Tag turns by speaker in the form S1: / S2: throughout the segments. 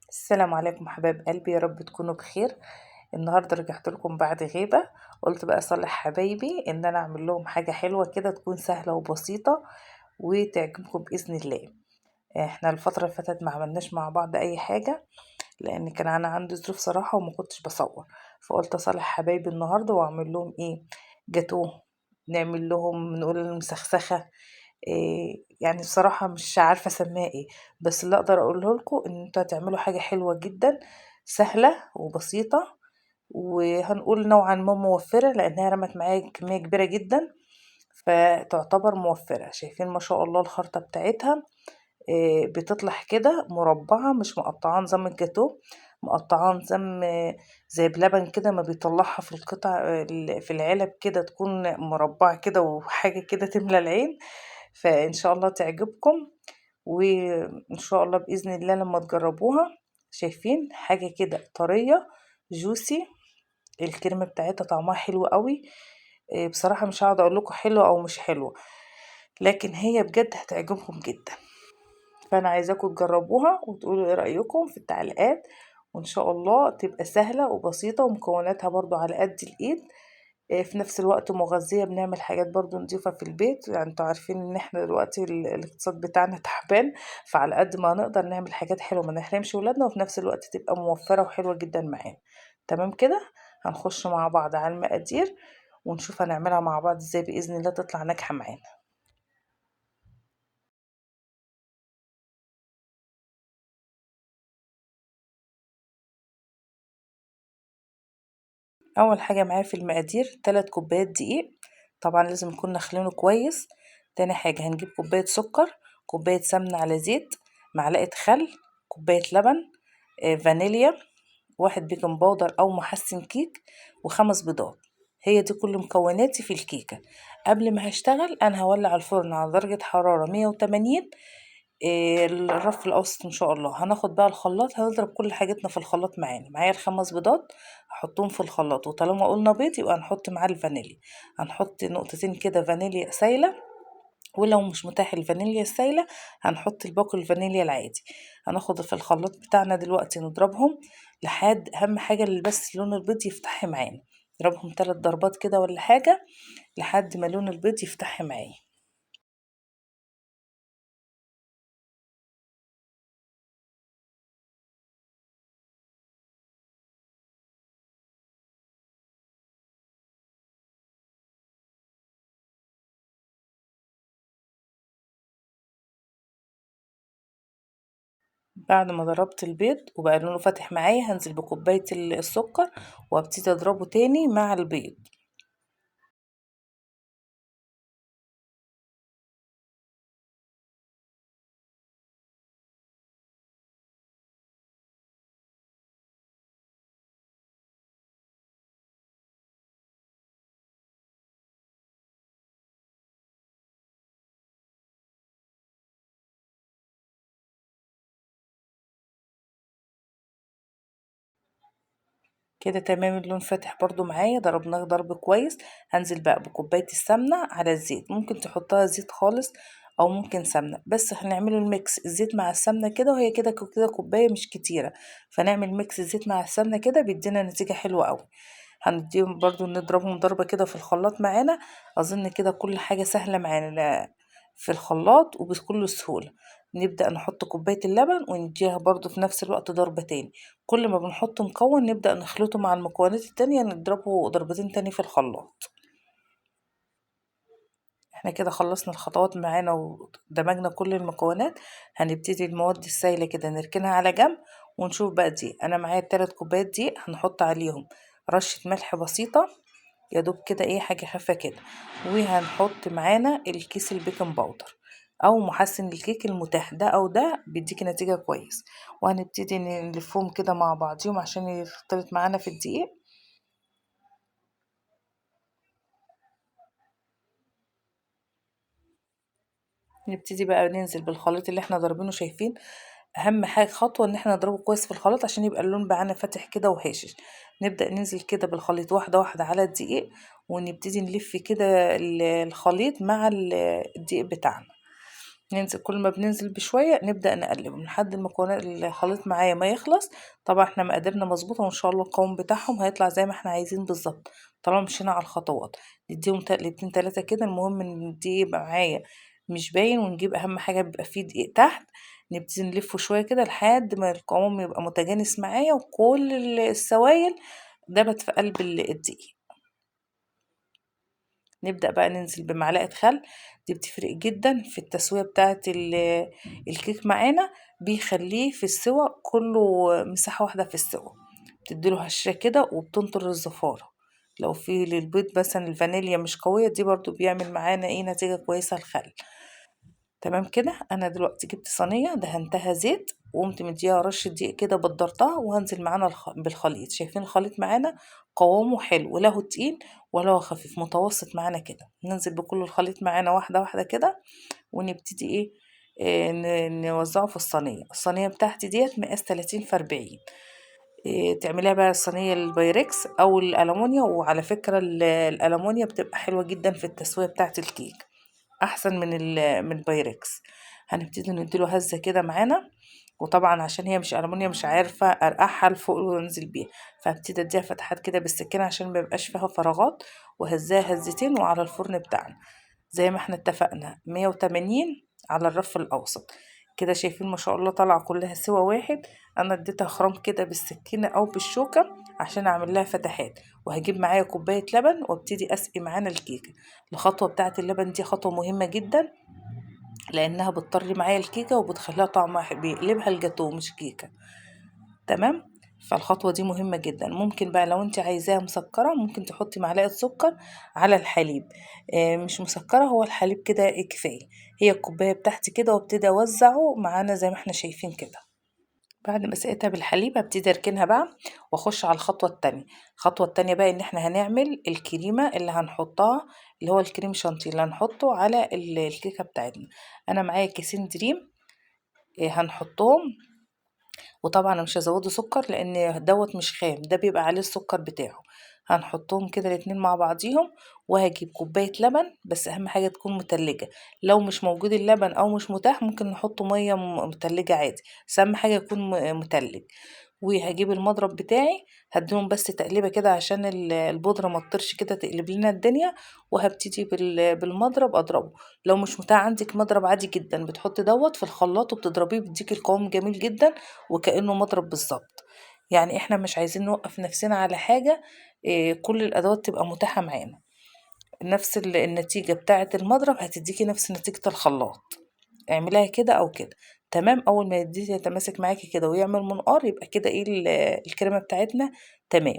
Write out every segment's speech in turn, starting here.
S1: السلام عليكم حبايب قلبي، يا رب تكونوا بخير. النهارده رجعت لكم بعد غيبه، قلت بقى اصلح حبايبي ان انا اعمل لهم حاجة حلوة كده تكون سهلة وبسيطة وتعجبكم باذن الله. احنا الفترة اللي فاتت ما عملناش مع بعض اي حاجة لان كان انا عندي ظروف صراحة وما كنتش بصور، فقلت اصلح حبايبي النهارده واعمل لهم ايه؟ جاتوه، نعمل لهم نقول المسخسخه إيه، يعني بصراحة مش عارفة اسميها ايه، بس اللي اقدر اقوله لكم ان انتوا هتعملوا حاجة حلوة جدا، سهلة وبسيطة، وهنقول نوعا ما موفرة لانها رمت معايا كمية كبيرة جدا، فتعتبر موفرة. شايفين ما شاء الله الخرطة بتاعتها إيه، بتطلع كده مربعة، مش مقطعاه نظام الجاتوه، مقطعاه نظام زي بلبن كده، ما بيطلعها في القطع في العلب كده، تكون مربعة كده وحاجة كده تملى العين. فإن شاء الله تعجبكم، وإن شاء الله بإذن الله لما تجربوها. شايفين حاجة كده طرية جوسي، الكريمة بتاعتها طعمها حلو قوي. بصراحة مش هقعد أقول لكم حلوة أو مش حلوة، لكن هي بجد هتعجبكم جدا. فأنا عايزاكم تجربوها وتقولوا إيه رأيكم في التعليقات، وإن شاء الله تبقى سهلة وبسيطة ومكوناتها برضو على قد الإيد، في نفس الوقت مغذية. بنعمل حاجات برضو نضيفة في البيت، انتوا عارفين ان احنا دلوقتي الاقتصاد بتاعنا تعبان، فعلى قد ما نقدر نعمل حاجات حلوة ما نحرمش ولادنا، وفي نفس الوقت تبقى موفرة وحلوة جدا معانا. تمام كده، هنخش مع بعض على المقادير ونشوف هنعملها مع بعض ازاي بإذن الله تطلع ناجحة معانا. اول حاجة معايا في المقادير 3 كوبايات دقيق، طبعا لازم نكون نخلينه كويس. تاني حاجة هنجيب كوباية سكر، كوباية سمنة على زيت، معلقة خل، كوباية لبن، فانيليا، 1 baking powder او محسن كيك، و5 بيضات. هي دي كل مكوناتي في الكيكة. قبل ما هشتغل انا هولع الفرن على درجة حرارة 180، الرف الاوسط ان شاء الله. هناخد بقى الخلاط، هنضرب كل حاجتنا في الخلاط معانا. معايا ال5 بيضات هحطهم في الخلاط، وطالما قلنا بيض يبقى هنحط معاه الفانيليا، هنحط نقطتين كده فانيليا سايلة، ولو مش متاح الفانيليا السايلة هنحط الباكو الفانيليا العادي. هناخد في الخلاط بتاعنا دلوقتي نضربهم لحد، اهم حاجة اللي بس لون البيض يفتح معانا، نضربهم 3 ضربات كده ولا حاجة لحد ما لون البيض يفتح معايا. بعد ما ضربت البيض وبقى لونه فاتح معايا هنزل بكوباية السكر وابتدي اضربه تاني مع البيض. كده تمام، اللون فاتح برضو معايا، ضربناه ضرب كويس. هنزل بقى بكوباية السمنة على الزيت، ممكن تحطها زيت خالص او ممكن سمنة، بس هنعمله ال mix الزيت مع السمنة كده، وهي كده كده كوباية مش كتيرة، فنعمل mix الزيت مع السمنة كده بيدينا نتيجة حلوة قوي. هنديهم برضو نضربهم ضربة كده في الخلاط معانا. اظن كده كل حاجة سهلة معانا في الخلاط وبكل سهولة. نبدأ نحط كوباية اللبن ونديها برضو في نفس الوقت ضربة تاني. كل ما بنحط مكون نبدأ نخلطه مع المكونات التانية، نضربه ضربتين تاني في الخلاط. احنا كده خلصنا الخطوات معانا ودمجنا كل المكونات. هنبتدي المواد السايلة كده نركنها على جنب ونشوف بقى دي. انا معايا 3 كوبايات دقيق، هنحط عليهم رشة ملح بسيطة يا دوب كده، ايه حاجة خفيفة كده، وهنحط معانا الكيس ال baking powder او محسن الكيك المتاح، ده او ده بيديكي نتيجة كويس. وهنبتدي نلفهم كده مع بعضيهم عشان يختلط معانا في الدقيق. نبتدي بقى ننزل بالخليط اللي احنا ضاربينه. شايفين اهم حاجة خطوة ان احنا نضربه كويس في الخليط عشان يبقى اللون معانا فاتح كده وهاشش. نبدأ ننزل كده بالخليط واحدة واحدة على الدقيق، ونبتدي نلف كده الخليط مع الدقيق بتاعنا. ننزل كل ما بننزل بشوية نبدأ نقلبهم لحد المكونات الخليط معايا ما يخلص. طبعا احنا مقاديرنا مظبوطة وان شاء الله القوام بتاعهم هيطلع زي ما احنا عايزين بالظبط طالما مشينا على الخطوات. نديهم تقلبتين تلاتة كده، المهم ان الدقيق يبقى معايا مش باين، ونجيب اهم حاجة بيبقى فيه دقيق تحت، نبتدي نلفه شوية كده لحد ما القوام يبقى متجانس معايا وكل السوائل دبت في قلب الدقيق. نبدأ بقى ننزل بمعلقة خل، دي بتفرق جدا في التسوية بتاعة الكيك معانا، بيخليه في السوا كله مساحة واحدة في السوا، بتديله هشة كده وبتنطر الزفارة. لو في للبيض مثلا الفانيليا مش قوية دي برضو بيعمل معانا ايه نتيجة كويسة الخل. تمام كده. انا دلوقتي جبت صينية دهنتها زيت وقمت مديها رشة دقيق كده بدرتها، وهنزل معانا بالخليط. شايفين الخليط معانا قوامه حلو، ولا هو تقيل ولا هو خفيف، متوسط معانا كده. ننزل بكل الخليط معانا واحدة واحدة كده، ونبتدي ايه، نوزعه في الصينية. الصينية بتاعتي ديت مقاس 30 في 40، تعمليها بقى الصينية البايركس او الالومنيا. وعلى فكرة الالومنيا بتبقى حلوة جدا في التسوية بتاعت الكيك، احسن من البايركس. هنبتدي نديله هزة كده معانا، وطبعا عشان هي مش ألمونيا مش عارفة ارقعها لفوق وانزل بيها، فهبتدي اديها فتحات كده بالسكينة عشان ما يبقاش فيها فراغات، وهزاها هزتين. وعلى الفرن بتاعنا زي ما احنا اتفقنا 180 على الرف الاوسط كده. شايفين ما شاء الله طالعة كلها سوا واحد. انا اديتها خرام كده بالسكينة او بالشوكة عشان اعمل لها فتحات. وهجيب معايا كوباية لبن وابتدي اسقي معانا الكيكة. الخطوة بتاعت اللبن دي خطوة مهمة جدا، لانها بتطري معايا الكيكة وبتخليها طعمها بيقلبها الجاتوه مش كيكة. تمام، فالخطوة دي مهمة جدا. ممكن بقى لو انت عايزاها مسكرة ممكن تحطي معلقة سكر على الحليب، مش مسكرة هو الحليب كده كفاية. هي الكوباية بتاعتي كده، وابتدي اوزعه معانا زي ما احنا شايفين كده. بعد ما سقيتها بالحليب هبتدي اركنها بقى واخش على الخطوة التانية. الخطوة التانية بقى ان احنا هنعمل الكريمة اللي هنحطها، اللي هو الكريم شانتيه اللي هنحطه على الكيكة بتاعتنا. انا معايا كيسين دريم، هنحطهم، وطبعا انا مش هزوده سكر لان دوت مش خام، ده بيبقى عليه السكر بتاعه. هنحطهم كده الاتنين مع بعضيهم، وهجيب كوباية لبن، بس اهم حاجة تكون متلجة. لو مش موجود اللبن او مش متاح ممكن نحطه مية متلجة عادي، بس اهم حاجة يكون متلج. وهجيب المضرب بتاعي هديهم بس تقليبة كده عشان البودرة ما تطرش كده تقلب لنا الدنيا، وهبتدي بالمضرب اضربه. لو مش متاح عندك مضرب عادي جدا بتحطي دوت في الخلاط وبتضربيه، بيديكي القوام جميل جدا وكأنه مضرب بالظبط. احنا مش عايزين نوقف نفسنا على حاجة، كل الادوات تبقى متاحة معانا. نفس النتيجة بتاعة المضرب هتديكي نفس نتيجة الخلاط، اعمليها كده او كده. تمام، اول ما يديكي يتماسك معاكي كده ويعمل منقار يبقى كده ايه الكريمة بتاعتنا تمام.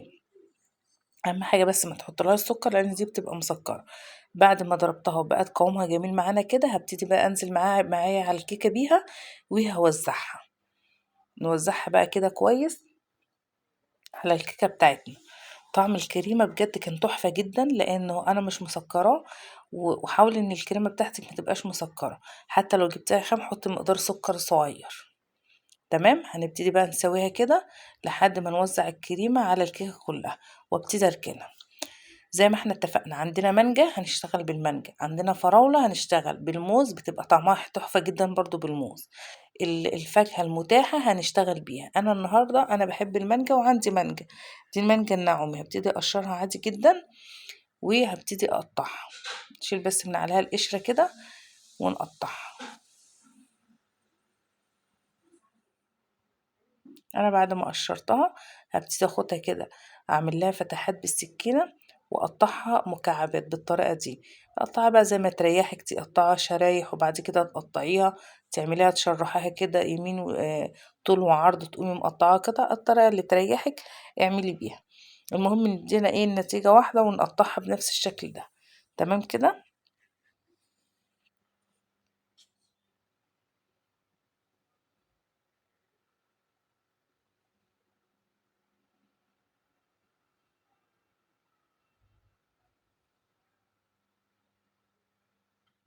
S1: اهم حاجة بس ما تحطلهاش سكر لان دي بتبقى مسكرة. بعد ما ضربتها وبقت قوامها جميل معانا كده، هبتدي بقى انزل معايا على الكيكة بيها وهوزعها. نوزعها بقى كده كويس على الكيكة بتاعتنا. طعم الكريمة بجد كان تحفة جدا لانه انا مش مسكراه، وحاولي ان الكريمة بتاعتك ما تبقاش مسكرة، حتى لو جبتيها خام حطي مقدار سكر صغير. تمام، هنبتدي بقى نسويها كده لحد ما نوزع الكريمة على الكيكة كلها، وابتدي اركنها زي ما احنا اتفقنا. عندنا مانجا هنشتغل بالمانجا، عندنا فراولة هنشتغل بالموز، بتبقى طعمها تحفة جدا برضو بالموز. الفاكهة المتاحة هنشتغل بيها. انا النهاردة بحب المانجا وعندي مانجا، دي المانجا الناعمة، هبتدي اقشرها عادي جدا وهبتدي اقطعها. نشيل بس من عليها القشرة كده ونقطعها. انا بعد ما قشرتها هبتدي اخدها كده اعمل لها فتحات بالسكينة واقطعها مكعبات بالطريقة دي. اقطعها بقى زي ما تريحك، تقطعها شرايح وبعد كده تقطعيها تعمليها تشرحيها كده يمين طول وعرض، تقومي مقطعاها كده الطريقة اللي تريحك اعملي بيها. المهم ندينا النتيجة واحدة ونقطعها بنفس الشكل ده. تمام كده.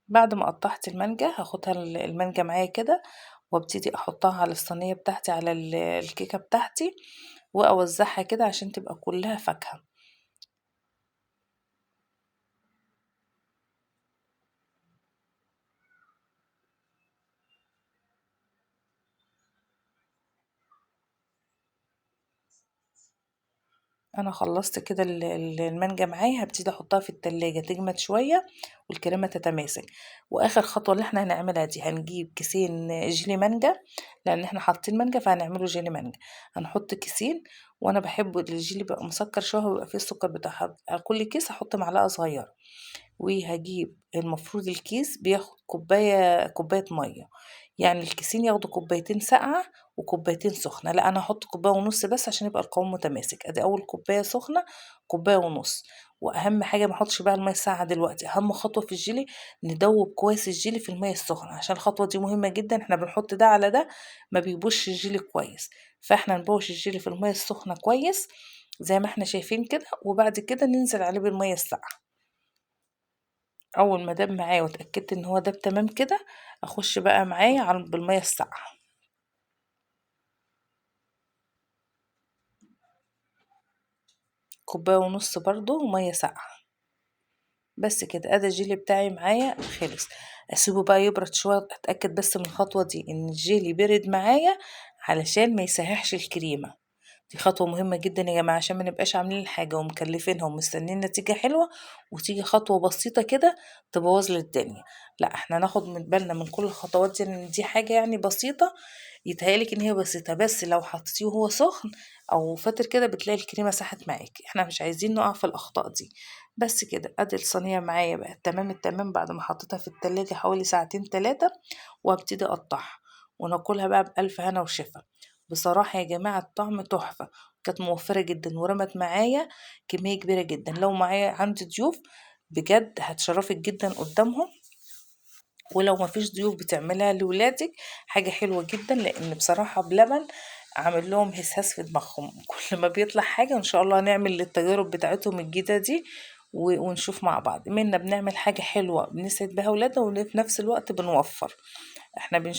S1: بعد ما قطعت المانجا هاخدها المانجا معايا كده وابتدي احطها على الصينية بتاعتي على الكيكة بتاعتي واوزعها كده عشان تبقى كلها فاكهة. انا خلصت كده المانجا معايا، هبتدي احطها في التلاجة تجمد شوية والكريمة تتماسك. واخر خطوة اللي احنا هنعملها دي، هنجيب كيسين جيلي مانجا، لان احنا حاطين مانجا فهنعمله جيلي مانجا. هنحط كيسين، وانا بحب الجيلي بيبقى مسكر شوية ويبقى فيه السكر بتاعها. على كل كيس هحط معلقة صغيرة. وهجيب المفروض الكيس بياخد كوباية مية، يعني الكيسين ياخدوا كوبايتين ساقعة وكوبايتين سخنة. لا انا هحط كوباية ونص بس عشان يبقى القوام متماسك. ادي اول كوباية سخنة، كوباية ونص. واهم حاجة ما احطش بقى المية الساقعة دلوقتي. اهم خطوة في الجيلي ندوب كويس الجيلي في المية السخنة، عشان الخطوة دي مهمة جدا. احنا بنحط ده على ده ما بيبوش الجيلي كويس، فاحنا نبوش الجيلي في المية السخنة كويس زي ما احنا شايفين كده، وبعد كده ننزل عليه بالمية الساقعة. اول ما داب معايا واتاكدت ان هو داب تمام كده، اخش بقى معايا بالمية الساقعه. كوباية ونص برضو مية ساقعه بس كده. ادي الجيلي بتاعي معايا خلص. اسيبه بقى يبرد شوية، اتاكد بس من الخطوة دي ان الجيلي برد معايا علشان ما يسيحش الكريمة. دي خطوة مهمة جدا يا جماعة، عشان ما نبقاش عاملين الحاجة ومكلفينها ومستنيين نتيجة حلوة وتيجي خطوة بسيطة كده تبوظ لي الدنيا. لا احنا ناخد من بالنا من كل الخطوات دي، ان دي حاجة بسيطة، يتهيألك ان هي بسيطة، بس لو حطيتيه وهو سخن او فاتر كده بتلاقي الكريمة ساحت معاكي. احنا مش عايزين نقع في الاخطاء دي. بس كده ادي الصينية معايا بقى تمام التمام بعد ما حطيتها في التلاجة حوالي ساعتين تلاتة، وابتدي اقطعها وناكلها بقى بألف هنا وشفا. بصراحة يا جماعة الطعم تحفة، كانت موفرة جدا ورمت معايا كمية كبيرة جدا. لو معايا عندي ضيوف بجد هتشرفك جدا قدامهم، ولو ما فيش ضيوف بتعملها لولادك حاجة حلوة جدا، لان بصراحة بلبن عامل لهم هسهس في دماغهم كل ما بيطلع حاجة. ان شاء الله هنعمل للتجارب بتاعتهم الجديدة دي ونشوف مع بعض. منا بنعمل حاجة حلوة بنسعد بها ولادنا، وفي نفس الوقت بنوفر. احنا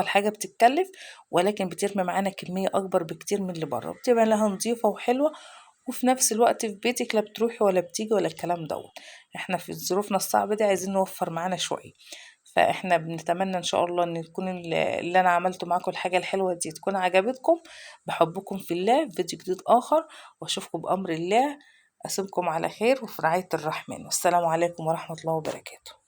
S1: الحاجة بتتكلف، ولكن بترمي معانا كمية أكبر بكتير من اللي بره، وبتبقى لها نظيفة وحلوة، وفي نفس الوقت في بيتك لا بتروحي ولا بتيجي ولا الكلام دوت. احنا في ظروفنا الصعبة دي عايزين نوفر معانا شوية، فاحنا بنتمنى ان شاء الله ان تكون اللي انا عملته معاكم الحاجة الحلوة دي تكون عجبتكم. بحبكم في الله، فيديو جديد آخر، واشوفكم بأمر الله. أسيبكم على خير وفي رعاية الرحمن، والسلام عليكم ورحمة الله وبركاته.